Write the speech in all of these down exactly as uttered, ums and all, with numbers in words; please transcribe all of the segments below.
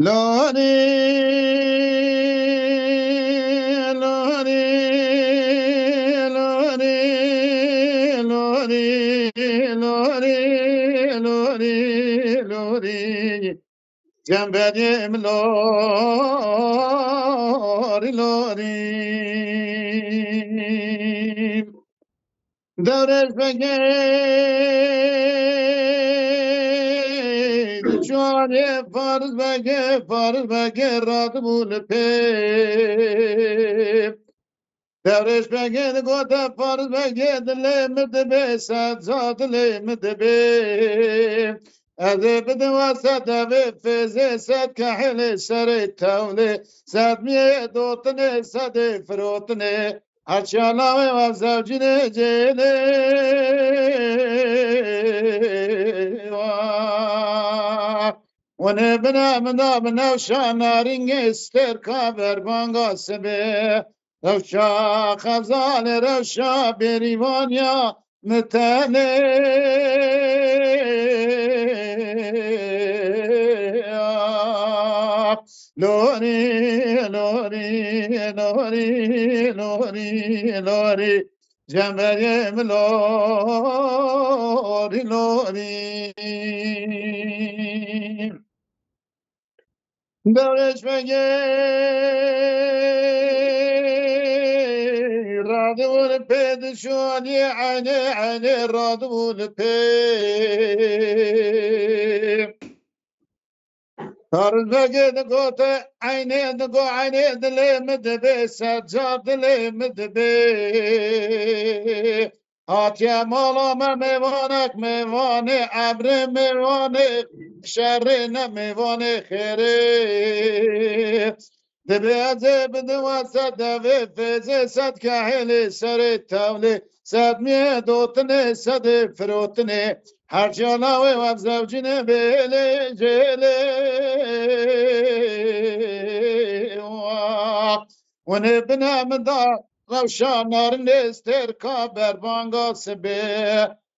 Lorî, lorî, lorî, lorî, lorî, lorî, lorî, lorî. Cemberê min lorî, lorî. Dewrêş Begê, di çarê Fariz Begê, Fariz Begê radibû li pê. Dewrêş Begê digote Fariz Begê, dilê min dibê sed ca, dilê min dibê. Ez ê bidim we sed evê fêzê, sed kehilê serê tewlê, sed miyê dotinê, sedê firotinê. Her çiya lawê we zewcînê cêlê wa. Hûn ê bine min da binewşa narîngê stêrka berbanga sibê. Rewşa xezalê, rewşa bêrîvaniya min tenê. Lorî, lorî, lorî, lorî, lorî. Cemberê min lorî, lorî. Dewrêş Begê radibû li pê, di şûaniyê eynê eynê radibû li pê. Fariz Begê digote eynê, digo eynê dilê min dibê, sed car dilê min dibê. Hatiye mala me mêvanek, mêvanê emrê, mêvanê şerê, ne mêvanê xêrê. Dibê ez ê bidim we sed evê fêzê, sed kehilê serê tewlê, sed miyê dotinê, sedê firotinê. Her çiya lawê we zewcînê bêlê cêlê wa. Hûn ê bine min da rewşa narinê stêrka berbanga sibê.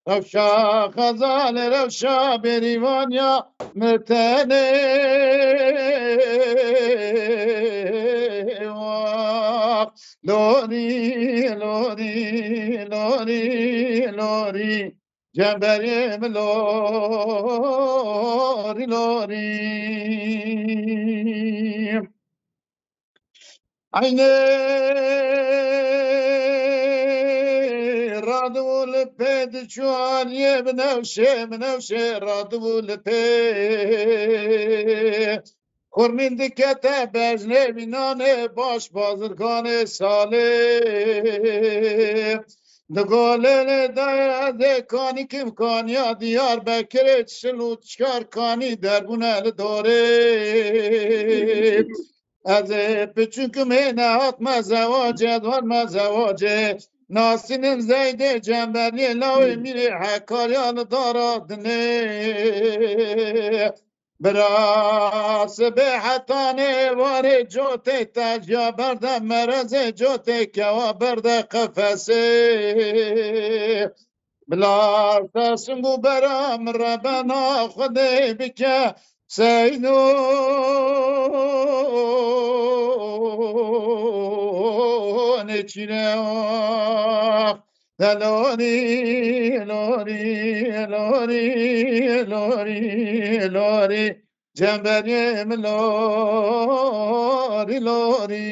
Rewşa xezalê, rewşa bêrîvaniya min tenê. Wa. Lorî, lorî, lorî, lorî. Cemberê min lorî, lorî. Eynê radibû li pê, di çûaniyê binewşê, binewşê radibû li pê. Xurmîn dikete bejnê mînanê, baş bazirganê salê. Di golê lê dayê ez ê kanî kim kaniya Diyarbekirê, çil û çikar kanî derbûne li dorê. Ez ê piçûkim hê nehatme zewacê, ez warme zewacê. Nasînim Zeydê Cemberiyê, lawê mîrê Hekariya li dara dinê. Bira sibê hetanê warê cotê tejiya berde merezê, cotê kewa berde qefesê. Bila te sing û bera min rebena Xwedê bike Seydo nêçîne. Lorî, lorî, lorî, lorî, lorî. Cemberê min lorî, lorî.